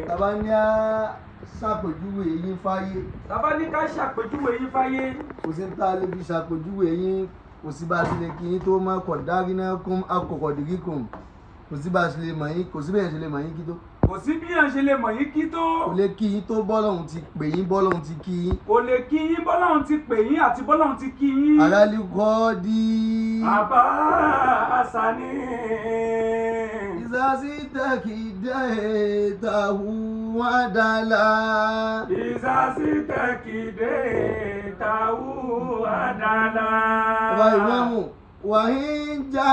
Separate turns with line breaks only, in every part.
Tàbá ní á ṣàpèjúwe yín fáyé.
Tàbá ní ká ṣàpèjúwe yín fáyé.
Kò sí tá a lè fi ṣàpèjúwe yín, kò sí bá a ṣe lè kí yín tó má kọ̀dárí náà kún akọ̀kọ̀dìrí kùn. Kò sí bá a ṣe lè mọ̀ yín, kò sí bẹ́ẹ̀ ṣe lè mọ̀ yín kí tó.
Kò sí bí yàn ṣe lè mọ̀ yín kí tó.
Kò lè kí yín tó bọ́lọ́hun ti pè yín, bọ́lọ́hun ti kí yín.
Kò lè kí yín bọ́lọ́hun ti pè yín àti bọ́lọ́hun ti kí yín.
Àrálùkọ́ dí.
Àbá Àsàní.
Ìsásítẹ̀kì dé tàhú àdàlà.
Ìsásítẹ̀kì dé tàhú àdàlà.
Ọba ìmáàmù wàhíń já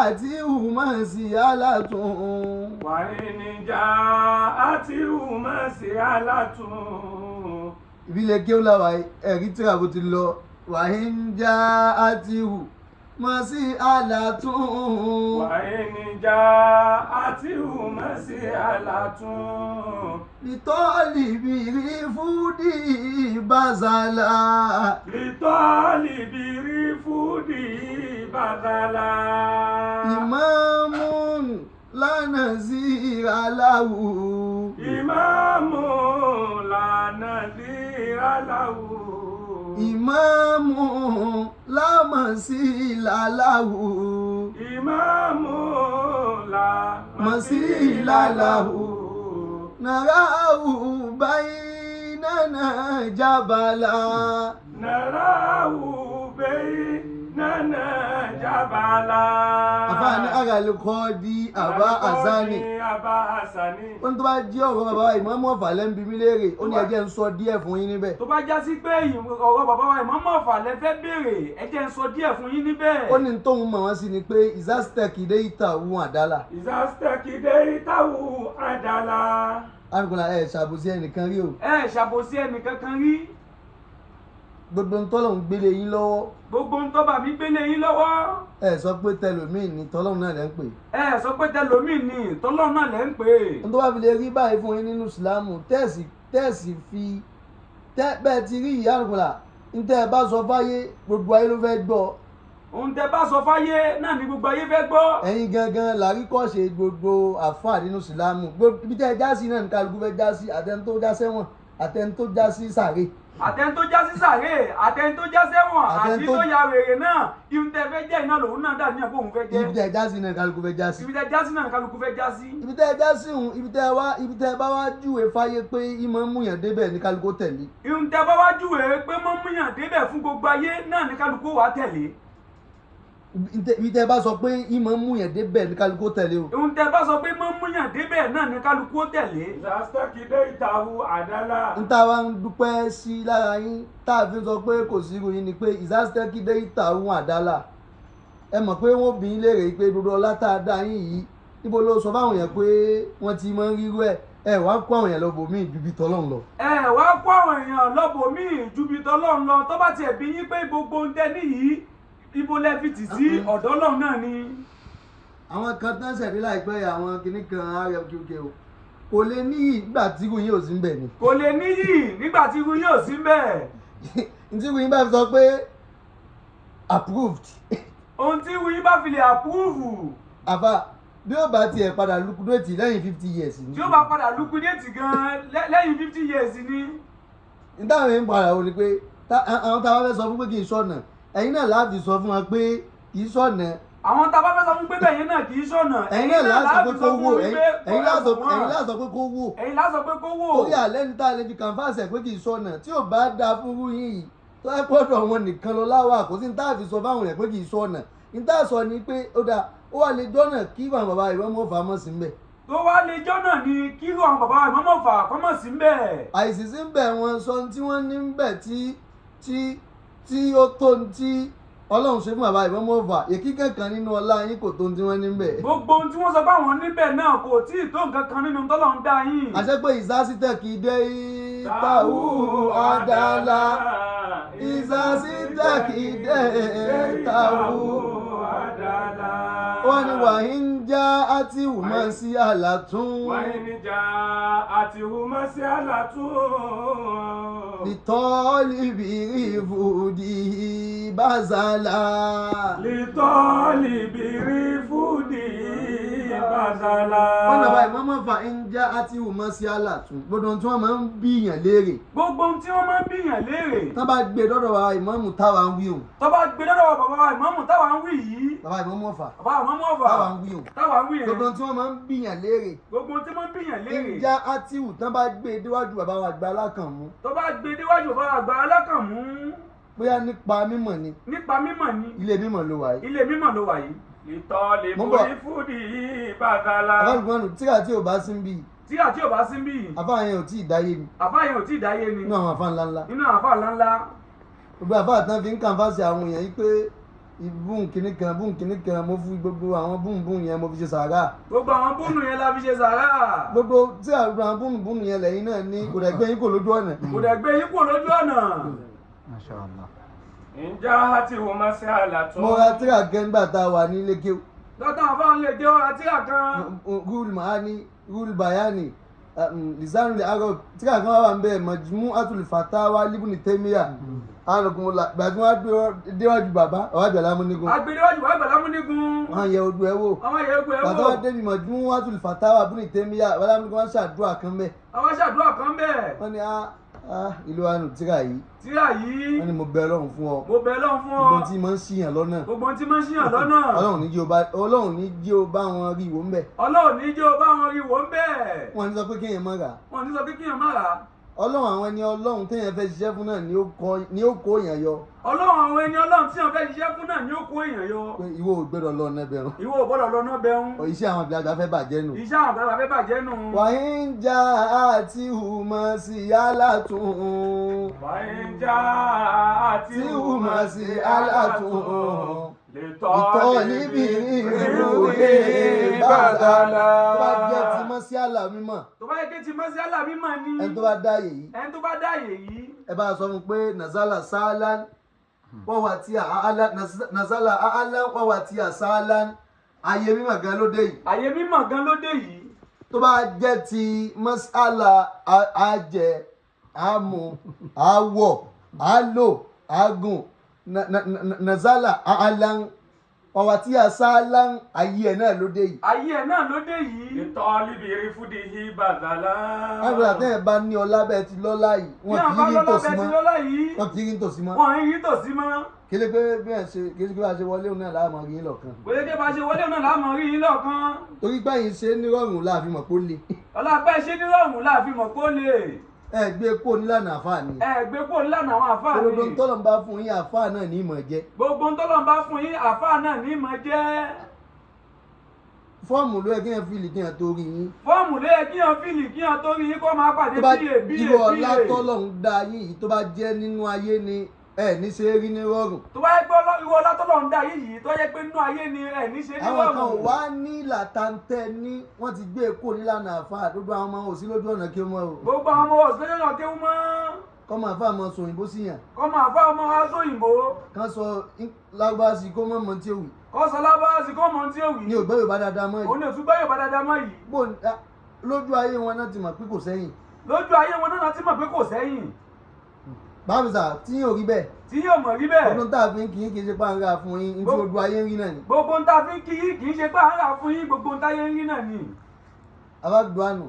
àti hùmọ̀ sí alátùn.
Wàhíń já àti hùmọ̀ sí alátùn.
Ìbílẹ̀ kí ó láwàá ẹ̀rí tíra bó ti lọ. Wàhíń já àti hùmọ̀ sí alátùn.
Wàhíń já àti hùmọ̀ sí alátùn.
Lìtọ́ọ̀lì bìrì fúdì bàzàlà.
Lìtọ́ọ̀lì bìrì fúdì bàzàlà.
Ìmáàmù lánàá sí ìràláwù.
Ìmáàmù lánàá sí ìràláwù.
Ìmáàmù lámà sí ìlàláwù.
Ìmáàmù lámà
sí ìlàláwù. Nàráwù báyìí nánà jábàlá.
Nàráwù báyìí nánà jábàlá.
Àfáàní àràlùkọ́ di àbá àzánì.
Àbá àzánì.
Ó ní tó bá jẹ́ ọ̀rọ̀ bàbá Ìmáàmù Ọ̀fà lẹ́ ń bi mí léèrè, ó ní ẹ jẹ́ ń sọ díẹ̀ fún yín níbẹ̀.
Tó bá já sí pé ọ̀rọ̀ bàbá wa Ìmáàmù Ọ̀fà lẹ fẹ́ béèrè, ẹ jẹ́ ń sọ díẹ̀ fún yín níbẹ̀.
Ó ní tóun mọ̀ wọ́n sí ni pé ìsásítẹ̀kì dé ìtàwù àdálà.
Ìsásítẹ̀kì dé ìtàwù àdálà.
Àrùkùnlá ẹ ṣàbòsí ẹnìkan rí o.
Ẹ ṣàbòsí ẹnìkankan rí.
Gbogbo ń tọ́lọ́hún gbélé yín lọ́wọ́.
Gbogbo ń tọ́ba mi gbélé yín lọ́wọ́.
Ẹ sọ pé tẹlòmíì ni tọ́lọ́hún náà lẹ́ ń pè.
Ẹ sọ pé tẹlòmíì ni tọ́lọ́hún náà lẹ́ ń pè.
N tó bá fi lè rí báyìí fún yín nínú ìsìlámù, tẹ́ẹ̀sì fi bẹ́ẹ̀ ti rí ìyá àrùkùnlá, ń tẹ́ ẹ bá sọ fáyé gbogbo ayé ló fẹ́ gbọ́.
Ohun tẹ́ bá sọ fáyé náà ni gbogbo ayé fẹ́ gbọ́.
Ẹ̀yin gangan làríkọ́ṣe gbogbo àfáà nínú ìsìlámù. Ibi tẹ́ ẹ já sí náà ní kálukú fẹ́ já sí, àtẹni tó já sẹ́wọ̀n, àtẹni tó já sí sàré.
Àtẹni tó já sí sàré, àtẹni tó já sẹ́wọ̀n, àti tó ya wèrè náà, ibi tẹ́ fẹ́ jẹ́ iná lòun náà dà ní ẹ̀kọ́ òun fẹ́ jẹ́.
Ibi tẹ́ ẹ já sí náà kálukú fẹ́ já sí.
Ibi tẹ́ já sí náà kálukú fẹ́ já sí.
Ibi tẹ́ ẹ já sí òun, ibi tẹ́ bá wá júwe fáyé pé ìmọ̀ ń múyàn débẹ̀ ní kálukú tẹ̀lé.
Ibi tẹ́ bá wá júwe pé mọ́ múyàn débẹ̀ fún gbogbo ayé náà ní kálukú wá tẹ̀lé.
Ibi tẹ́ bá sọ pé ìmọ̀ ń múyàn débẹ̀ ní kálukú tẹ̀lé o.
Ohun tẹ́ bá sọ pé mọ́ múyàn débẹ̀ náà ní kálukú tẹ̀lé.
Ìsásítẹ́kì dé ìtàwù àdálà.
N tá wa ń dúpẹ́ sí lára yín tá a fi sọ pé kò sí irú yín ni pé ìsásítẹ́kì dé ìtàwù àdálà. Ẹ mọ̀ pé wọ́n bí yín léèrè pé gbogbo ọlá tá a dá yín yìí níbo ló sọ fáwọn èèyàn pé wọ́n ti máa ń rírú ẹ̀. Ẹ wá kó àwọn èèyàn lọ́bọ̀ míì ju ibi tọ́lọ́run lọ.
Ẹ wá kó àwọn èèyàn lọ́bọ̀ míì ju ibi tọ́lọ́run lọ. Tó bá tiẹ̀ bí yín pé gbogbo ń tẹ́ níyìí ibo lẹ fi tì sí ọ̀dọ́ Ọlọ́run náà ni.
Àwọn kan tán ṣẹ̀dí láìpẹ́ àwọn kinní kan RFQK o kò lè níyì nígbà tí irú yín ò sí ń bẹ̀ ni.
Kò lè níyì nígbà tí irú yín ò sí ń bẹ̀.
Ntí irú yín bá fi sọ pé approved.
Ohun tí irú yín bá fi lè approve.
Àbá bí ó bá tiẹ̀ padà liquidate lẹ́yìn 50 years ni.
Tí ó bá padà liquidate gan-an lẹ́yìn 50 years ni.
Nítawọn yẹn ń padà wò ni pé àwọn táwa fẹ́ sọ fún pé kì í ṣọ̀nà, ẹ̀yin náà láti sọ fún wa pé kì í ṣọ̀nà.
Àwọn tá a bá fẹ́ sọ fún pé bẹ́ẹ̀ yẹn náà kì í ṣọ̀nà.
Ẹ̀yin náà láti sọ pé kó wò. Ẹ̀yin láti sọ pé kó wò.
Ẹ̀yin láti sọ pé kó wò.
Torí àlẹ́ ní tá a lè fi kànfàṣẹ̀ pé kì í ṣọ̀nà tí ò bá da fúrú yìí tó ẹ gbọ́dọ̀ wọn nìkan lọ láwà kò sí ní tá a fi sọ fáwọn yẹn pé kì í ṣọ̀nà. Ní tá a sọ ni pé ó dáa ó wà lè jọ́nà kí àwọn bàbá Ìmáàmù Ọ̀fà mọ̀ sí ń bẹ̀.
Tó wá lè jọ́nà ni kí àwọn bàbá Ìmáàmù Ọ̀fà kọ́ mọ̀ sí ń bẹ̀.
Àìsí sí ń bẹ̀ wọn sọ tí wọ́n ní ń bẹ̀ tí ó tó ń tí Ọlọ́run ṣe fún bàbá Ìmáàmù Ọ̀fà èkí kankan nínú ọlá yín kò tó ń tí wọ́n ní ń bẹ̀.
Gbogbo ohun tí wọ́n sọ báwọn níbẹ̀ náà kò tí ì tó nǹkan kan nínú tọ́lọ́run dá yín.
Àṣẹ pé ìsásítẹ̀kì dé ìtàwù àdàlà. Ìsásítẹ̀kì dé ìtàwù
àdàlà.
Wọ́n ní wàhíń já àti hùmọ́ sí àlàtún.
Wàhíń já àti hùmọ́ sí àlàtún.
Lìtọ́ọ̀lì bìrì fúdì bàzàlà.
Lìtọ́ọ̀lì bìrì fúdì bàdàlà.
Wọ́n náà báyìí mọ́mọ́ fa ń já àti ìhùmọ́ sí àlà tún. Gbogbo tí wọ́n máa ń bíyàn léèrè.
Gbogbo ohun tí wọ́n máa ń bíyàn léèrè.
Tán bá gbé dọ́dọ̀ bàbá ìmáàmù táwa ń wí òun.
Tó bá gbé dọ́dọ̀ bàbá wa ìmáàmù táwa ń wí yìí.
Bàbá ìmáàmù Ọ̀fà.
Bàbá ìmáàmù Ọ̀fà.
Táwa ń wí òun.
Táwa ń wí yẹn.
Gbogbo tí wọ́n máa ń bíyàn léèrè.
Gbogbo ohun tí wọ́n ń bíyàn léèrè.
Ń já àti ìhù tán bá gbé déwájú bàbá wa àgbà Alákànmú.
Tó bá gbé déwájú bàbá àgbà Alákànmú.
Bóyá nípa mímọ̀ ni.
Nípa mímọ̀ ni.
Ilé mímọ̀ ló wà yìí.
Ilé mímọ̀ ló wà yìí.
Ìtọ́lẹ̀
Mo ń bọ̀.
borí fúdì bàdàlà.
Bàbá ìgbọ́nù tíra tí ò bá sí ń bí.
Tíra tí ò bá sí ń bí.
Àfáà yẹn ò tí ì dáyé ni.
Àfáà yẹn ò tí ì dáyé ni.
Nínú àwọn àfáà ńláńlá.
Nínú àwọn àfáà ńláńlá.
Gbogbo àfáà tán fi ń kànfàsì àwọn èèyàn yìí pé bùn kìíní kan bùn kìíní kan mo fi gbogbo àwọn bùn bùn yẹn mo fi ṣe sàárà.
Gbogbo àwọn búnú yẹn la fi ṣe sàárà.
Gbogbo tí àwọn bùn bùn yẹn lẹ́yìn náà ní kò dẹ̀ gbé yín kò lójú ọ̀nà.
Kò dẹ̀ gbé yín kúrò lójú ọ̀nà.
Masha Allah.
Ǹjẹ́ àti ìhùmọ́ sí àlà tún.
Mo ra tíra kan nígbà tá a wà ní ilé kéwú.
Dọ́tà àfáà ń lè dé ọ̀rá tíra kan.
Rúl Mahani, Rúl Bayani, Lisanul Arab, tíra kan wà ń bẹ̀ Majmu'atul Fatawa Ibn Taymiyyah. Àrùnkùn gbà tí wọ́n á déwájú bàbá, bàbá àgbà Lámúnígun.
Agbèdéwájú bàbá àgbà Lámúnígun.
Wọ́n yẹ ojú ẹ wò.
Àwọn yẹ ojú ẹ wò.
Bàtà wá débi Majmu'atul Fatawa Ibn Taymiyyah, bàbá Lámúnígun wọ́n ṣàdúrà kan bẹ́ẹ̀.
Àwọn ṣàdúrà kan bẹ́ẹ̀.
Wọ́n ní ìlú wa nù tíra yìí.
Tíra yìí.
Wọ́n ní mo bẹ Ọlọ́run fún ọ.
Mo bẹ Ọlọ́run fún ọ.
Gbogbo tí mo ń ṣìyàn lọ́nà.
Gbogbo tí mo ń ṣìyàn lọ́nà.
Ọlọ́run ní jẹ́ o bá wọn rí ìwò ń bẹ̀.
Ọlọ́run ní jẹ́ o bá wọn rí ìwò ń bẹ̀.
Wọ́n ní sọ pé kéèyàn má rà.
Wọ́n ní sọ pé kéèyàn má rà.
Ọlọ́run àwọn ẹni Ọlọ́run téèyàn fẹ́ ṣiṣẹ́ fún náà ni ó kó èèyàn yọ.
Ọlọ́run àwọn ẹni Ọlọ́run téèyàn fẹ́ ṣiṣẹ́ fún náà ni ó kó èèyàn yọ.
Pé ìwọ ò gbọ́dọ̀ lọ ọ̀nà bẹ̀rùn.
Ìwọ ò gbọ́dọ̀ lọ ọ̀nà bẹ̀rùn.
Iṣẹ́ àwọn àgbàlagbà fẹ́ bàjẹ́ nù.
Iṣẹ́ àwọn àgbàlagbà fẹ́ bàjẹ́ nù.
Wàyí ń já àti hùmọ̀ sí alátùn.
Wàyí ń já àti
hùmọ̀ sí alátùn.
Ìtọ́
níbi ìrúdé bàdàlà. Tó bá jẹ́ ti mọ́ sí àlà mímọ̀.
Tó bá yẹ kí ti mọ́ sí àlà mímọ̀ ni.
Ẹni tó bá dáyè yìí.
Ẹni tó bá dáyè yìí.
Ẹ bá sọ fún pé Nazala Sáálán wọ́n wà tí àálá Nazala àálá wọ́n wà tí àsáálán ayé mímọ̀ gan ló dé yìí.
Ayé mímọ̀ gan ló dé yìí.
Tó bá jẹ́ ti mọ́sálà àjẹ àmú àwọ̀ àlò àgùn Nazala àálán ọ̀wà tí àsáálán ayé ẹ̀ náà ló dé yìí.
Ayé ẹ̀ náà ló dé yìí.
Ìtọ́ níbi ìrìfúdì yìí bàdàlà.
Àgbàdo àtẹ̀yẹ̀ bá ní ọlá bẹ́ẹ̀ ti lọ́lá yìí. Wọ́n kì í rí tòsí mọ́. Wọ́n kì í rí tòsí mọ́.
Wọ́n rí tòsí mọ́.
Kéde pé bí ẹ ṣe kéde pé bá ṣe wọlé òun náà láàmú rí yín lọ́kàn.
Kò yẹ kí bá ṣe wọlé òun náà láàmú rí yín lọ́kàn.
Torí gbẹ̀yìn ṣe nírọ̀rùn láàfin mọ̀ pé ó le.
Ọlápẹ́ ṣe nírọ̀rùn láàfin mọ̀ pé ó le.
Ẹ gbé kó nílànà àfáà ni.
Ẹ gbé kó nílànà àwọn àfáà ni.
Gbogbo ntọ́lọ̀ ń bá fún yín àfáà náà ní ìmọ̀ jẹ́.
Gbogbo ntọ́lọ̀ ń bá fún yín àfáà náà ní ìmọ̀ jẹ́.
Fọ́ọ̀mù ló yẹ kí yẹn fìlì kí yẹn tó rí yín.
Fọ́ọ̀mù ló yẹ kí yẹn fìlì kí yẹn tó rí yín kó máa pàdé bíyè bíyè bíyè.
Irú ọlá tọ́lọ̀ ń dá yín yìí tó bá jẹ́ nínú ayé ni ẹ ní ṣe é rí ní rọrùn.
Tó bá yẹ pé irú ọlá tọ́lọ̀ ń dá yín yìí tó yẹ pé nínú ayé ni ẹ ní ṣe ní rọrùn.
Àwọn kan wá ní làtàntẹ ní wọ́n ti gbé kó nílànà àfáà gbogbo àwọn ọmọ òsí lójú ọ̀nà kí wọ́n o.
Gbogbo àwọn ọmọ òsí lójú ọ̀nà kí wọ́n mọ́.
Kọ́mọ àfáà mọ sọ òyìnbó sí yàn.
Kọ́mọ àfáà mọ aṣọ òyìnbó.
Kán sọ lágbára sí kó mọ̀ mọ́ tí ó wì.
Kọ́ sọ lágbára sí kó mọ̀ tí ó wì.
Ní ò gbọ́ Yorùbá dáadáa mọ́ yìí.
Òun ní ò tún gbọ́ Yorùbá dáadáa mọ́ yìí.
Bó lójú ayé wọn náà ti mọ̀ pé kò sẹ́yìn.
Lójú ayé wọn náà ti mọ̀ pé kò sẹ́yìn.
Báwo sà tí yóò rí bẹ́ẹ̀.
Tí yóò mọ̀ rí bẹ́ẹ̀.
Ọdún tá a fi ń kí yín kì í ṣe pé à ń rà fún yín ní tí ojú ayé ń rí náà ni.
Gbogbo ń tá a fi ń kí yín kì í ṣe pé à ń rà fún yín gbogbo ń táyé ń rí náà ni.
Abágbóhánù.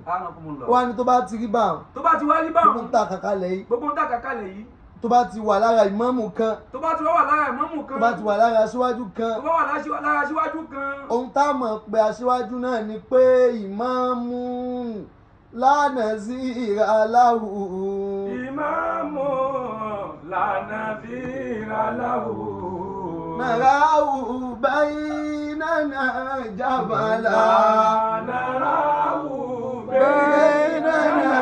Wọ́n á ní tó bá ti rí báwọn.
Tó bá ti wá rí báwọn.
Gbogbo ń ta kàkálẹ̀ yìí.
Gbogbo ń ta kàkálẹ̀ yìí.
Tó bá ti wà lára ìmáàmù kan.
Tó bá ti wà lára ìmáàmù kan.
Tó bá ti wà lára aṣíwájú kan.
Tó bá wà lára aṣíwájú kan.
Ohun tá a mọ̀ pé aṣíwájú náà ni pé ìmáàmù lánàá sí ìràláhù.
Ìmáàmù lánàá sí ìràláhù.
Nàráhù báyìí nànà jàbàlá.
Nàráhù
báyìí nànà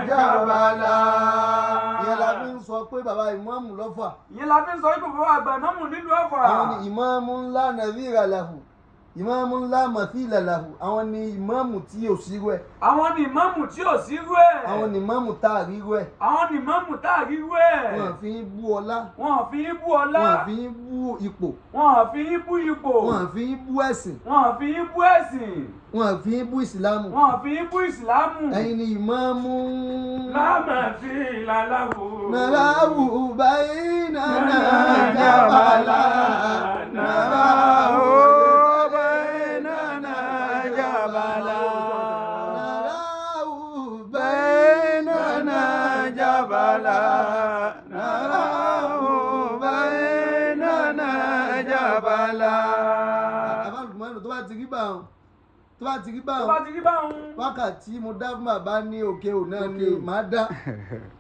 jàbàlá. Ìyẹn la fi ń sọ pé bàbá ìmáàmù lọ́fà.
Ìyẹn la fi ń sọ pé bàbá àgbà ìmáàmù nílùú Ọ̀fà.
Àwọn ni ìmáàmù ńlá nàzírà làhù. Ìmáàmù ńlá màsílà làhù. Àwọn ni ìmáàmù tí ò sírú ẹ̀.
Àwọn ni ìmáàmù tí ò sírú ẹ̀.
Àwọn ni ìmáàmù tá a rírú ẹ̀.
Àwọn ni ìmáàmù tá a rírú ẹ̀.
Wọ́n fi ń bú ọlá.
Wọ́n fi ń bú ọlá.
Wọ́n fi ń bú ipò.
Wọ́n fi ń bú ipò.
Wọ́n fi ń bú ẹ̀sìn.
Wọ́n fi ń bú ẹ̀sìn.
Wọ́n fi ń bú ìsìlámù.
Wọ́n fi ń bú ìsìlámù.
Ẹ̀yin ni ìmáàmù.
Lámàsílà láwù.
Nàráwù báyìí nànà jàbàlá. Nàráwù báyìí nànà jàbàlá. Tó bá ti rí
Tó bá
báwọn,
ti rí báwọn.
wákàtí mo dá fún bàbá ní òkè òun náà ni màá dá.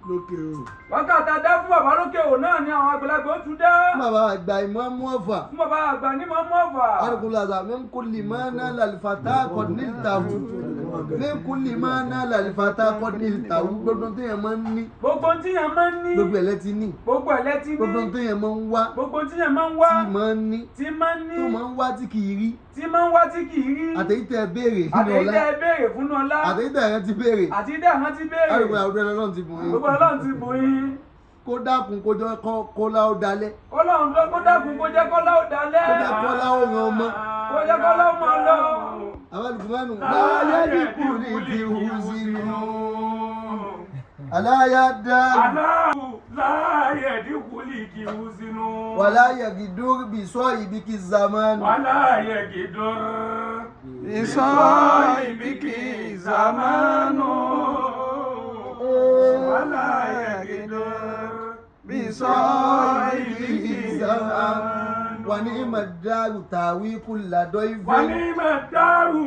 Lókè o.
Wákàtí dá fún bàbá lókè òun náà ni àwọn àgbàlagbà ó tún dá.
Fún bàbá àgbà ìmọ̀ọ́mú Ọ̀fà.
Fún bàbá àgbà ní mọ́mú Ọ̀fà.
Arukulasa min kulli ma nala alfata qad niltahu, min kulli ma nala alfata qad niltahu. Gbogbo tó yẹn máa ń ní,
Gbogbo tí yẹn máa ń ní.
gbogbo ẹ̀ lẹ ti ní.
Gbogbo ẹ̀ lẹ ti ní.
Gbogbo tó yẹn máa ń wá,
Gbogbo tí yẹn máa ń wá.
tí máa ń ní,
Tí máa ń ní.
tó máa ń wá tí kì í rí.
Tí máa ń wá tí kì í rí.
Àtẹ̀yí tẹ́ ẹ béèrè nínú
Àtẹ̀yí
ọlá,
tẹ́ ẹ béèrè fún ọlá.
àtẹ̀yí tẹ́ ẹ ti béèrè.
Àti tẹ́ àwọn ti béèrè.
Arukulasa ọdún Ọlọ́run ti bùn yín.
Gbogbo Ọlọ́run ti bùn yín.
Kó dákun kó jọ kó lá ó dalẹ̀.
Ọlọ́run ló kó dákun kó jẹ́ kọ́lá ó dalẹ̀.
Kó jẹ́ kọ́lá ó ran ọmọ.
Kó jẹ́ kọ́lá ó máa lọ.
Àwọn alùpùpù láyé dínkù ní ti hù sínú. Aláyá dáàbò.
Aláwù láàyè dínkù lì kí wú sínú.
Wàlá yẹ̀gìdúr bí sọ ibi kí zamanu.
Wàlá yẹ̀gìdúr
Ìsọ ìbíkí zamanu.
Wàlá yẹ̀gìdúr
Bísọ ìbíkí
zamanu. Wà ní ìmọ̀dáàrú tàwí kúlà dọ́
Wà
ìfẹ́.
ní mẹ̀dárù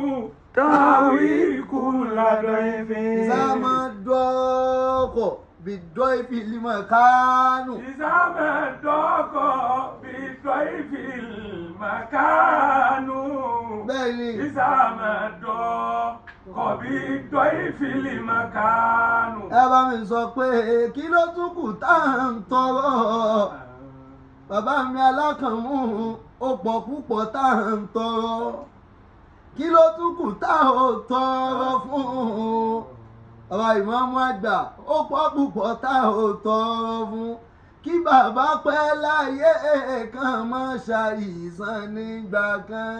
táwí kú ládọ́ ìfẹ́.
Ìsámá dọ́kọ̀ bí dọ́ ìfì límọ̀ kánú.
Ìsámẹ̀ dọ́kọ̀ bí dọ́ ìfì màkánù.
Bẹ́ẹ̀ni,
Ìsámẹ̀ dọ́kọ̀ bí dọ́ ìfì màkánù.
ẹ bá mi sọ pé kí ló tún kù tá à ń tọrọ. Bàbá mi alákànmú, ó pọ̀ púpọ̀ tá à ń tọrọ. Kí ló tún kù tá ò tọrọ fún? Bàbá ìmọ̀ọ́mú àgbà, ó pọ̀ púpọ̀ tá ò tọrọ fún. Kí bàbá pẹ́ láyé kan má ṣàìsàn nígbà kan,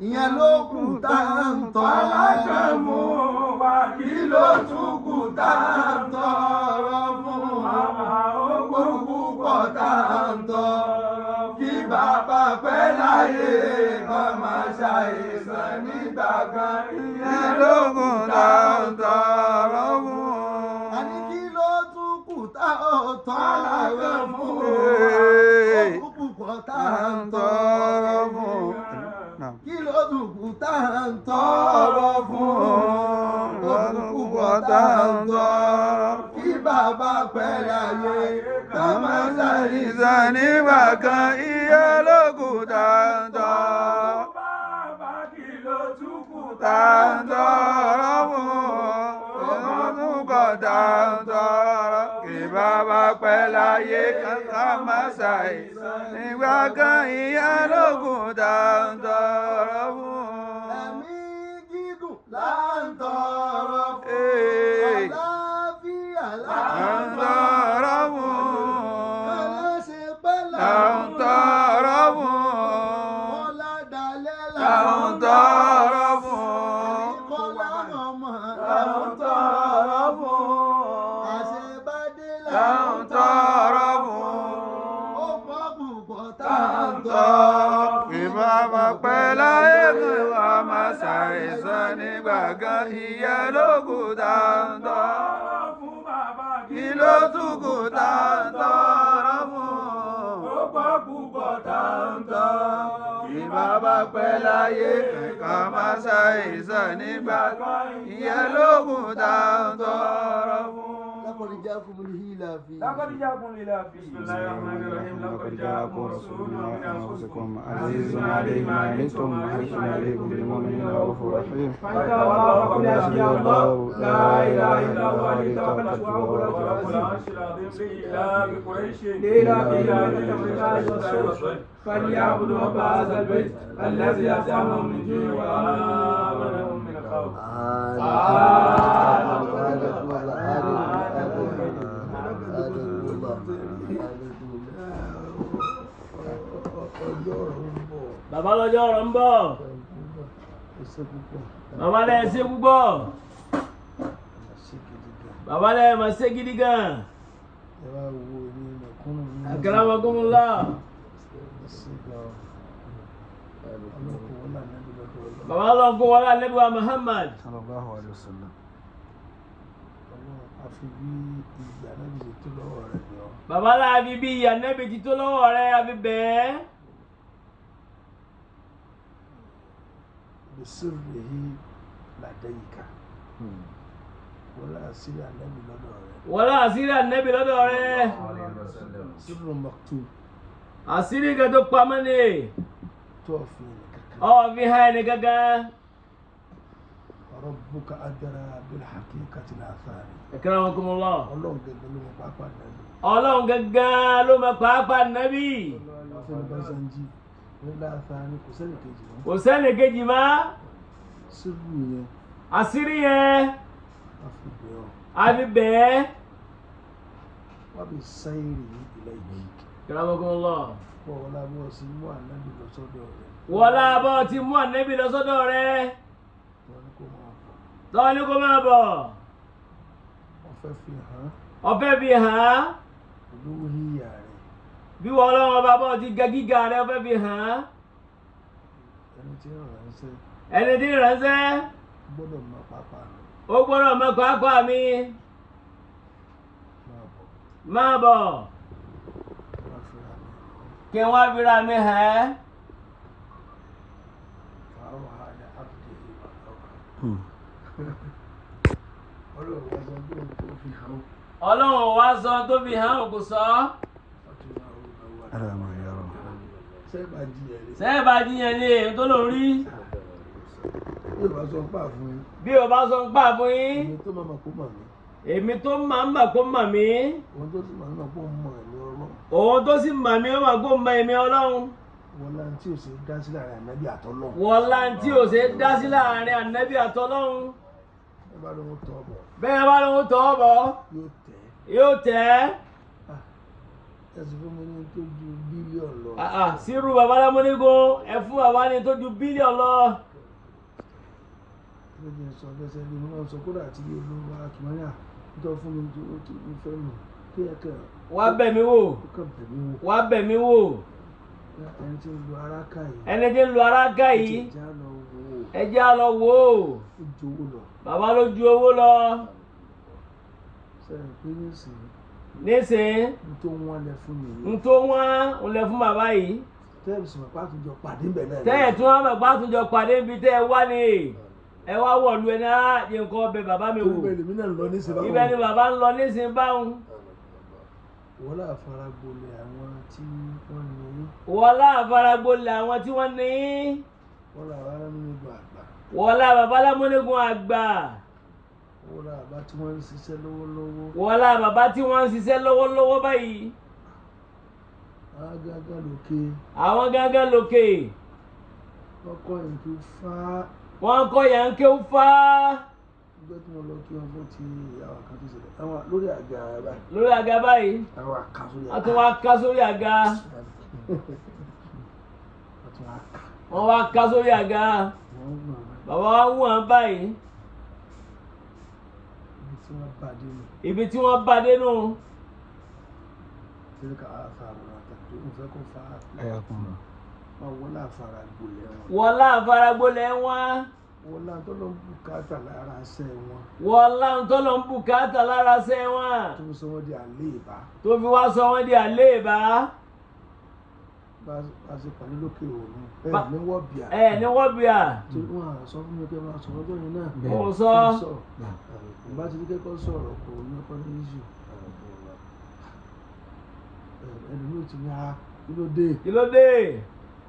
ìyẹn ló kù tá à ń tọrọ
Alákànmú
fún.
wa
Kí ló tún kù tá à ń tọrọ fún?
Màmá
Ó púpọ̀ tá à ń tọrọ. Kí bàbá pẹ́ láyé kan má ṣàìsàn nígbà kan, ìyẹn ló kù tá à ń
tọrọ fún.
A ní kí ló tún kù tá ò tọrọ fún? Ó púpọ̀ tá à ń tọrọ fún. Kí ló tún kù tá à ń tọrọ fún? Ó púpọ̀ tá à ń tọrọ. Kí bàbá pẹ́ láyé kan má ṣàìsàn.
Ìsàn nígbà kan iye lókun tàǹtọ̀.
Bàbá kí ló tún kù
Tàǹtọ̀rọ̀ fún. Ìmọ̀túnkọ̀ tàǹtọ̀rọ̀. Kí bàbá pẹ́ láyé kankan má ṣàìsàn. Nígbà kan iye lókun tàǹtọ̀rọ̀ fún.
Ẹ̀mí gígùn là ń tọrọ fún.
Ee.
Àlàáfíà là ń
Tàǹtọ̀rọ̀ fún.
Kọ́lá ṣe pẹ́ là ń
Tàǹtọ̀rọ̀ fún.
Kọ́lá dalẹ̀ là ń
Tàǹtọ̀rọ̀ fún.
Kọ́lá ọmọ là ń tọrọ fún. Àṣebádé là ń
Tàǹtọ̀rọ̀ fún.
Ó pọ̀ púpọ̀ tá à ń tọrọ fún.
Ìbámu pẹ́ láyé kí wọ́n máa ṣàìsàn nígbà kan ìyẹn ló kù tàǹtọ̀.
Fún bàbá
Kí ló tún kù tàǹtọ̀rọ̀ fún?
Ó pọ̀ púpọ̀ tàǹtọ̀.
Kí bàbá pẹ́ láyé kí máa ṣàìsàn nígbà kan ìyẹn ló kù tàǹtọ̀rọ̀ fún.
لقد جاءكم الهيلا في
لقد جاءكم لله
بسم الله الرحمن الرحيم.
لقد جاءكم رسول من أنفسكم عزيز عليه ما عنتم حريص عليكم بالمؤمنين رؤوف رحيم.
فإن تولوا فقل حسبي الله لا إله إلا هو عليه توكلت وهو رب
رب
العرش
العرش العظيم. لإيلاف قريش.
لإيلاف قريش والصيف. فليعبدوا رب هذا البيت الذي أطعمهم من جوع وآمنهم من خوف.
Ọjọ́ ọ̀rọ̀ ń bọ̀.
Bàbá lọ́jọ́ ọ̀rọ̀ ń bọ̀.
Ẹsẹ̀ púpọ̀.
Bàbá lẹ́ ṣe púpọ̀.
Ṣe gidi gan.
Bàbá lẹ́ mà ṣe gidi gan.
Ẹ wá wo èmi mẹ̀kúnnù nínú.
Akramakumullah.
Ẹsẹ̀ gan. Ọlọ́kùnrin wọn là nẹ́bí lọ́dọ̀ Ọlọ́run.
Bàbá lọ́n kó wọlé Ànábì wa Muhammad.
Sallallahu alayhi wa sallam.
Ọlọ́run àfi bí ìgbà náà ṣe tó lọ́wọ́ rẹ̀ ni ọ́.
Bàbá láàbí bí Ànábì ti tó lọ́wọ́ rẹ̀ àfi bẹ́ẹ̀.
Bisirrihi. Ladayka. Wọ́n lá àṣírí ànábì lọ́dọ̀ rẹ̀.
Wọlá àṣírí ànábì lọ́dọ̀ rẹ̀.
Sirru maktub
Àṣírí kan tó pamọ́ ni.
tó fi ẹnì kankan.
Ọ̀ fi hàn ẹni kankan.
Rabbuka adra bil haqiqati al-athari.
Akramakumullah.
Ọlọ́run gẹ́gẹ́ ló mọ pápá ànábì.
Ọlọ́run gangan ló mọ pàápàá nábì.
Fẹ́mi Bázanjí ní láàfáàní kò sẹ́nì kejì mọ́.
Kò sẹ́ni kejì mọ́.
Sírù yẹn
Àṣírí yẹn
a fi bẹ̀ ọ́.
a fi bẹ̀ẹ́.
Wọ́n fi sáyérì ilẹ̀ yìí.
Akramakumullah.
Wọ́n wọlé abọ́ sí mú ànábì lọ sọ́dọ̀ rẹ̀.
Wọlá bọ́ ti mú ànábì lọ sọ́dọ̀ rẹ̀.
Wọ́n ní kó máa bọ̀.
Tọ́ ní kó máa bọ̀.
Wọ́n fẹ́ fi hàn án
Ọ̀fẹ́ fi hàn án.
olówó yíyà rẹ̀.
Bí wọ́n ọlọ́run ọba bọ́ ti ga gíga rẹ̀ ọ̀fẹ́ fi hàn án.
Ẹni tí ń ránṣẹ́
Ẹni tí ń ránṣẹ́
gbọ́dọ̀ mọ pápá mi
ó gbọ́dọ̀ mọ pàápàá mi.
máa bọ̀.
Máa bọ̀
Wọ́n fi ra mi
kí wọ́n fi ra mi hàn án.
fàáwọ̀ ha ní abdul Ọlọ́run wá sọ pé òun tó fi hàn ó.
Ọlọ́run wá sọ tó fi hàn òkú sọ.
Ọtún náà ó lọ wá.
Ara ma yọrọ.
Sẹ́ẹ̀ bá jiyàn lé.
Sẹ́ẹ̀ bá jiyàn ní èyí tó lòún rí.
Bí o bá sọ pà fún yín.
Bí o bá sọ ń pà fún yín.
Èmi tó máa mọ̀ kó mọ̀ mí.
Èmi tó máa ń mà kó mà mí.
Òun tó sì máa ń mọ̀ kó mọ̀ ẹ̀mí Ọlọ́run.
Òun tó sì mà mí ó mà kó mọ èmi Ọlọ́run.
Wọ́n lá tí ò ṣe dá sí láàrin ànábì àtọ́lọ́run.
Wọ́n lá tí ò ṣe dá sí láàrin ànábì àtọ́lọ́run.
Ẹ bá lóun tọ́ bọ̀
Bẹ́ẹ̀ bá lóun tọ́ bọ̀
yóò tẹ̀.
yóò tẹ̀ ẹ́.
Ẹ sì fún mi ní tó ju bílíọ̀nù lọ.
Sírù bàbá lámúnígun ẹ fún bàbá ní tó ju bílíọ̀nù lọ.
Kí ló dé sọ bẹ́sẹ̀ bí mo máa ń sọ kódà àti olówó akìmọ́yà tó fún mi tó tó ń fẹ́ nù kí ẹ kàn
Wá bẹ̀ mí wò.
ó kàn bẹ̀ mí wò.
Wá bẹ̀ mí wò.
Ẹni tí ń lo ara ká yìí.
Ẹni tí ń lo ara ká yìí.
Ó ti já lọ wò ó.
Ẹ já lọ wò ó.
Ó jowó lọ.
Bàbá ló ju owó lọ.
Sẹ́yìn pé nísìnyí.
Nísìnyí.
N tó wọ́n lẹ fún mi yìí.
N tó wọ́n ń lẹ fún bàbá yìí.
Tẹ́ẹ̀ sì mọ̀ pé àtúnjọ pàdé ń bẹ̀ náà.
Tẹ́ẹ̀ tí wọ́n mọ̀ pé àtúnjọ pàdé níbi tẹ́ ẹ wá ni. Ẹ wá wọ̀lú ẹni á yẹ nǹkan ọbẹ̀ bàbá mi wò.
Ibẹ̀ lèmi náà ń lọ nísìnyí báwọn.
Ibẹ̀ ni bàbá ń lọ nísìnyí báwọn.
Wọ́n láà fara gbolẹ̀ àwọn tí wọ́n ní.
Wọ́n láà fara gbolẹ̀ àwọn tí wọ́n ní.
Wọ́n láà bàbá lámúnigun àgbà.
Wọ́n láà bàbá lámúnigun àgbà.
Wọ́n láà bàbá tí wọ́n ń ṣiṣẹ́ lọ́wọ́lọ́wọ́.
Wọ́n láà bàbá tí wọ́n ń ṣiṣẹ́ lọ́wọ́lọ́wọ́ báyìí.
Àwọn gángan lókè.
Àwọn gángan lókè.
Wọ́n kọ́ ìpín fá.
Wọ́n kọ́ yànké fá.
Ìjọ́ tí mo lọ kí wọn fún ti àwọn kan tó ṣẹlẹ̀. Àwọn lórí àga báyìí.
Lórí àga báyìí.
Àwọn àka sórí àga.
Wọ́n tún wá ká sórí àga.
Wọ́n tún wá ká.
Wọ́n wá ká sórí àga.
Wọ́n ń wọ̀n báyìí.
Bàbá wa ń wọ̀n báyìí.
Ibi tí wọ́n bá dé nù.
Ibi tí wọ́n bá dé nù.
Ṣé ká àfàrà àtàkùn tó ń fẹ́ kó fa
Ayakunlọ.
Wọ́n wọ́n láàfàrà gbolẹ̀ wọn.
Wọ́n láàfàrà gbolẹ̀ wọn.
Wọ́n láà tó lọ ń bùkátà lára ṣẹ́ wọn.
Wọ́n láà tó lọ ń bùkátà lára ṣẹ́ wọn.
Tó fi sọ wọ́n di àléèbá.
Tó fi wá sọ wọ́n di àléèbá.
Bá a ṣe pàdé lókè òun. Ẹ ní wọ́n bìà.
Ẹ ní wọ́n bìà.
Torí wọn à sọ fún mi pé máa sọ̀rọ̀ tó yẹn náà.
Mo sọ.
Ìbá ti ní kẹ́kọ̀ọ́ sọ̀rọ̀ kò ní ọkọ ní iṣu. Ẹlòmíì ti ní a kí ló dé?
Kí ló dé?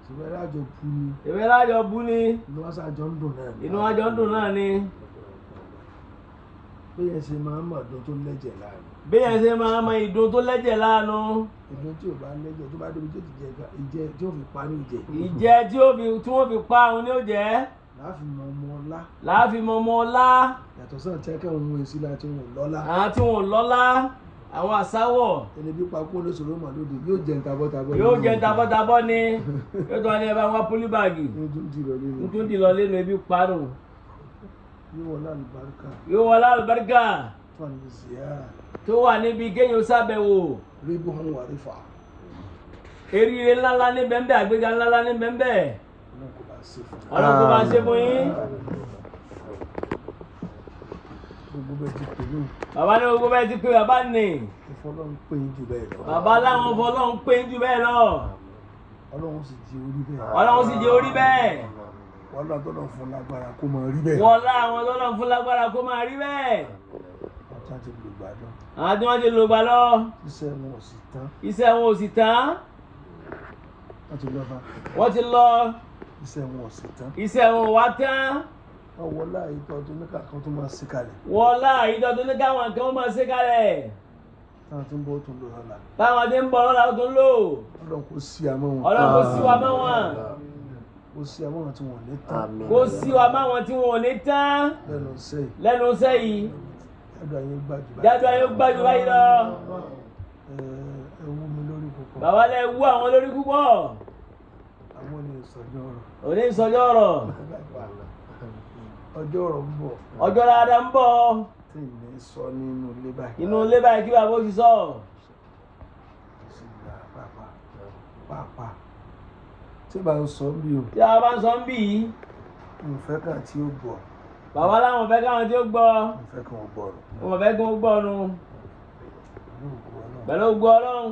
Ṣùgbọ́n ẹ lájọ bu ni.
Ìwé lájọ bu ni.
Inú wa ṣàjọ ń dùn náà ni.
Inú wa jọ ń dùn náà ni.
Béèyàn ṣe máa ń mọ̀ ọdún tó lẹ́jẹ̀ láàánú.
Béèyàn ṣe máa ń mọ ìdun tó lẹ́jẹ̀ láàánú.
Ìdun tí ò bá lẹ́jẹ̀ tó bá débi tí ó ti jẹ ìjẹ tí ó fi pa ní ìjẹ.
Ìjẹ tí ó fi tí wọ́n fi pa òun ní ó jẹ́.
Láàfin mọ ọmọ ọlá.
Láàfin mọ ọmọ ọlá.
Yàtọ̀ sáà tí akẹ́wọ̀n ohun èsì láti wọn lọ́lá.
Àwọn tí wọn ò lọ́lá. Àwọn àsáwọ̀.
Ẹni bí pakú olóṣèlú mà lóde yóò jẹ tabọ́tabọ́.
Yóò jẹ tabọ́tabọ́ ni. Yóò tún wá ní ẹ bá wá pólíbàgì.
Ní
tún di lọ lẹ́nu ebi parun.
Yóò wọlé àlùbáríkà.
Yóò wọlé àlùbáríkà.
Tó wà níbi ziyara.
Tó wà níbi kéèyàn sábẹ̀wò.
Ríbù hàn wà rífà.
Eríire ńláńlá ní bẹ́ńbẹ́ àgbéga ńláńlá ní bẹ́ńbẹ́.
Ọlọ́run kò bá ṣe fún yín.
Ọlọ́run kò bá ṣe fún yín.
Gbogbo bẹ́ẹ̀ ti pè mí.
Bàbá ní gbogbo bẹ́ẹ̀ ti pè bàbá nì.
Ìfọlọ́run pè yín jù bẹ́ẹ̀ lọ.
Bàbá láwọn fọlọ́run pè yín jù bẹ́ẹ̀ lọ.
Ọlọ́run sì di orí bẹ́ẹ̀.
Ọlọ́run sì di orí bẹ́ẹ̀.
Wọ́n lọ́n tó lọ́n fún lágbára kó máa rí bẹ́ẹ̀.
Wọ́n lá àwọn tó lọ́n fún lágbára kó máa rí bẹ́ẹ̀.
Wọ́n ti ti lò gbàdán.
Àwọn tí wọ́n ti lò gbà lọ.
Iṣẹ́ wọn ò sì tán.
Iṣẹ́ wọn ò sì tán.
Wọ́n ti lọ fa.
Wọ́n ti lọ.
Iṣẹ́ wọn ò sì tán.
Iṣẹ́ wọn ò wá tán.
Wọ́n wọlé àyíká ọdún ní kàkan tó máa ṣe kalẹ̀.
Wọ́n lá àyíká ọdún ní káwọn kan máa ṣe kalẹ̀.
Táwọn tí ń bọ̀ tó ń lò lọ́la.
Táwọn tí ń bọ̀ lọ́la tó ń lò.
Ọlọ́run kò sí àmọ́ wọn.
Ọlọ́run kò sí wa mọ́ wọn.
Kò sí àmọ́ wọn tí wọn ò ní tán.
Kò sí wa mọ́ wọn tí wọn ò ní tán.
Lẹ́nu iṣẹ́ yìí.
Lẹ́nu iṣẹ́ yìí.
Jádùn ayé gbájú báyìí.
Jádùn ayé gbájú báyìí lọ.
Ẹ wú mi lórí púpọ̀.
Bàbá lẹ wú àwọn lórí púpọ̀.
Àwọn ò ní ìsọjọ́ ọ̀rọ̀.
Ò ní ìsọjọ́ ọ̀rọ̀.
Ọjọ́ ọ̀rọ̀ ń bọ̀.
Ọjọ́ dáadáa ń bọ̀.
Tí ì ní sọ nínú ilé báyìí.
Inú ilé báyìí kí bàbá ó ti sọ.
Pàápàá tí bá ń sọ bí o.
Tí a bá ń sọ ń bì í.
Mo fẹ́ kàn tí ó gbọ́.
Bàbá láwọn fẹ́ káwọn tí ó gbọ́.
Mo fẹ́ kí wọ́n gbọ́ ọ̀rọ̀.
Mo fẹ́ kí wọ́n gbọ́ ọ̀run. Pẹ̀lú ògo Ọlọ́run.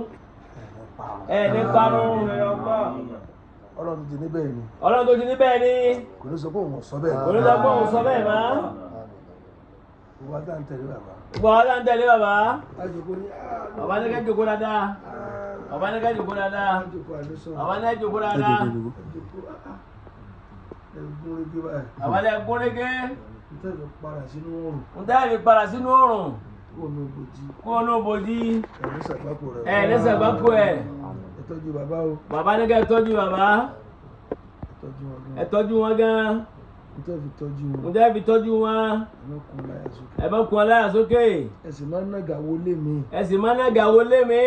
Ẹ ní parun.
Ọlọ́run ti ní bẹ́ẹ̀ ni.
Ọlọ́run tó ti ní bẹ́ẹ̀ ni.
Kò ní sọ pé òun sọ bẹ́ẹ̀.
Kò ní sọ pé òun sọ bẹ́ẹ̀ mọ́.
Gbogbo wa tá ń tẹ̀lé bàbá.
Gbogbo wa tá ń tẹ̀lé bàbá.
Bàbá
ní ká jókòó dáadáa. Bàbá ní ká jókòó dáadáa. Bàbá ní ká jókòó dáadáa. Bàbá ní gúnrégé.
N tẹ́ fi padà sínú oòrùn.
N tẹ́ fi padà sínú oòrùn.
Kó o ní bòjì.
Kó o ní bòjì.
Ẹ ní sàgbákò rẹ̀.
Ẹ ní sàgbákò ẹ̀.
Ẹ tọ́jú bàbá o.
Bàbá ní ká tọ́jú bàbá.
Ẹ tọ́jú wọn gan.
Ẹ tọ́jú wọn gan.
N tẹ́ fi tọ́jú wọn.
N tẹ́ fi tọ́jú wọn.
Ẹ má kun láyà sókè.
Ẹ má kun láyà sókè.
Ẹ sì máa ń nàgà wọlé mi.
Ẹ sì máa ń nàgà wọlé mi.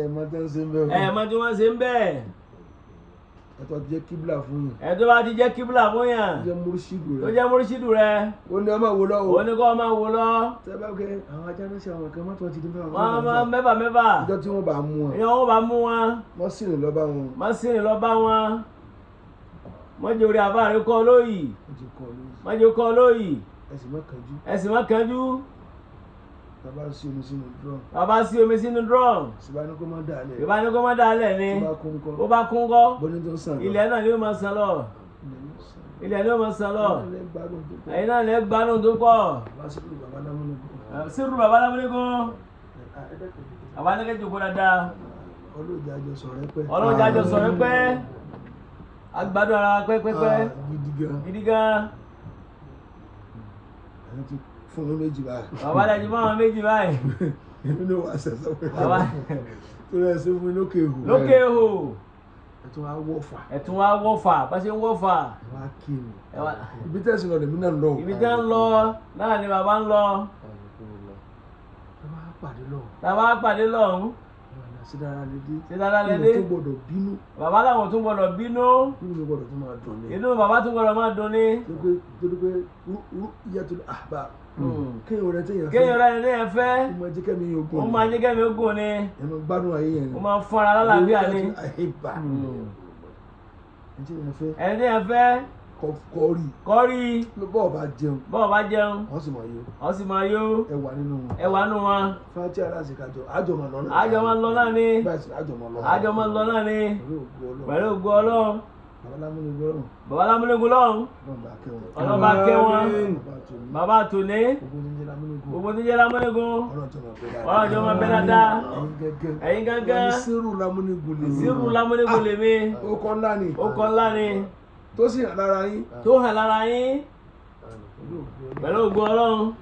Ẹ mọ tí wọ́n ṣe ń bẹ̀.
Ẹ mọ tí wọ́n ṣe ń bẹ̀.
Ẹ tó ti jẹ́ kíbla fún yàn.
Ẹ tó bá ti jẹ́ kíbla fún yàn.
Tó jẹ́ múrúṣídù rẹ.
Tó jẹ́ múrúṣídù rẹ.
Ó ní ọmọ wo lọ o.
Ó ní kó ọmọ wo lọ.
Tẹ bá kẹ àwọn ajá náà ṣe àwọn kan mọ́tò ti dín fún àwọn.
Wọ́n máa mẹ́fà mẹ́fà.
Ìjọ tí wọ́n bá mú wọn.
Ìjọ wọn bá mú wọn.
Wọ́n sì rìn lọ bá wọn.
Wọ́n sì rìn lọ bá wọn. Mọ́jọ orí àbá rẹ kọ́ lóyìí. Mọ́jọ kọ́ lóyìí.
Ẹ sì má kánjú.
Ẹ sì má kánjú.
Bàbá sí omi sínú drum.
Bàbá sí omi sínú drum.
Ìbá ní kó má dà lẹ̀.
Ìbá ní kó má dà lẹ̀ ni.
Tó bá kún kọ́.
Bó bá kún kọ́.
Bó ní tó ń sàn lọ.
Ilẹ̀ náà ni ó máa sàn lọ. Ilẹ̀ ni ó máa sàn lọ. Ẹ̀yin náà lè gbádùn tó pọ̀.
Sírù bàbá lámúnigun.
Sírù bàbá lámúnigun. Bàbá ní kẹ́ jókòó dáadáa.
Ọlọ́jà àjọ sọ̀rọ̀ pẹ́.
Ọlọ́jà àjọ sọ̀rọ̀ pẹ́. Agbádùn ara pẹ́pẹ́pẹ́.
Gidi gan.
Gidi gan.
Ẹ̀yin ti fún mi méjì báyìí.
Bàbá lè ti fún àwọn méjì báyìí.
Èmi ló wà sẹ̀sẹ̀ pé.
Bàbá.
Torí ẹ ṣe fún mi lókè ihò.
Lókè ihò.
Ẹ tún wá wọ̀fà.
Ẹ tún wá wọ̀fà bá ṣe ń wọ̀fà.
Ẹ wá kí mi. Ibi tẹ̀sí lọ lèmi náà lọ.
Ibi tẹ́ ń lọ náà ni bàbá ń lọ.
Ẹ wá pàdé lọ́hùn.
Bàbá pàdé lọ́hùn.
Ṣé dára lè dé?
Ṣé dára lè dé?
Inú tó gbọdọ̀ bínú.
Bàbá làwọn tún gbọdọ̀ bínú.
Inú mi gbọdọ̀ tún máa dùn ni.
Inú bàbá tún gbọdọ̀ máa dùn ni.
Torí pé ìyàtọ̀ àbá. Kéèyàn rẹ téèyàn fẹ́.
Kéèyàn rẹ téèyàn fẹ́.
Ó máa jẹ́ kẹ́mi ogun.
Ó máa jẹ́ kẹ́mi ogun ni.
Ẹ máa gbádùn ayé yẹn ni.
Ó máa fún ara lálàáfíà ni.
Àyèbá. Ẹni téèyàn fẹ́.
Ẹni téèyàn fẹ́.
Kọ́rí.
Kọ́rí.
Bọ́ọ̀ bá jẹun.
Bọ́ọ̀ bá jẹun.
Wọ́n sì máa yó.
Wọ́n sì máa yó.
Ẹ wà nínú wọn.
Ẹ wà nínú wọn.
Fáti aláṣẹ kájọ àjọmọ̀ lọ náà.
Àjọmọ̀ lọ náà ni.
Báyìí àjọmọ̀ lọ.
Àjọmọ̀ lọ náà ni.
Pẹ̀lú ògo Ọlọ́run.
Pẹ̀lú ògo Ọlọ́run.
Bàbá lámúnigun lọ́rùn.
Bàbá lámúnigun lọ́rùn.
Ọlọ́run bá kẹ́ wọn.
Ọlọ́run bá kẹ́ wọn. Bàbá tòní.
Gbogbo ní jẹ́ lámúnigun.
Gbogbo ní jẹ́ lámúnigun.
Ọlọ́run jọ máa bẹ dáadáa.
Ọlọ́run jọ máa bẹ dáadáa.
Ẹ̀yin gẹ́gẹ́.
Ẹ̀yin gángan.
Sírù lámúnigun lèmi.
Sírù lámúnigun lèmi.
Ó kọ́ ńlá ni.
Ó kọ́ ńlá ni.
Tó sì hàn lára yín.
Tó hàn lára yín. Pẹ̀lú ògo Ọlọ́run.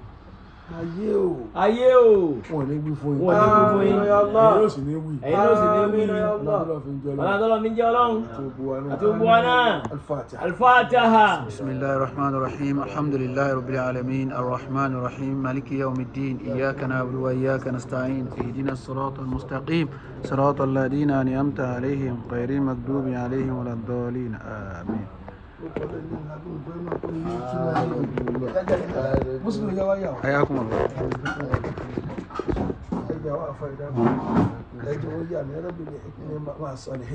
Ayé o.
Ayé o.
Wọn ò ní wí fún yín.
Wọn ò ní wí fún yín.
Ẹ̀yin yóò sì ní wí.
Ẹ̀yin yóò sì ní wí.
Ọlọ́run fi ń jẹ́
Ọlọ́run tó lọ fi ń jẹ́ Ọlọ́run.
Àti gbogbo wa náà.
Àti gbogbo wa náà.
Al-Fatiha.
Al-Fatiha.
بسم الله الرحمن الرحيم الحمد لله رب العالمين الرحمن الرحيم مالك يوم الدين إياك نعبد وإياك نستعين اهدنا الصراط المستقيم صراط الذين أنعمت عليهم غير المغضوب عليهم ولا الضالين آمين.
Muslim yà wá yà wá.
حياكم الله.
Ẹ jẹ́ wá fún ìdáhùn. Ẹ jẹ́ wọ́n yà mí ẹlẹ́bìnrin ní máa sọ ní.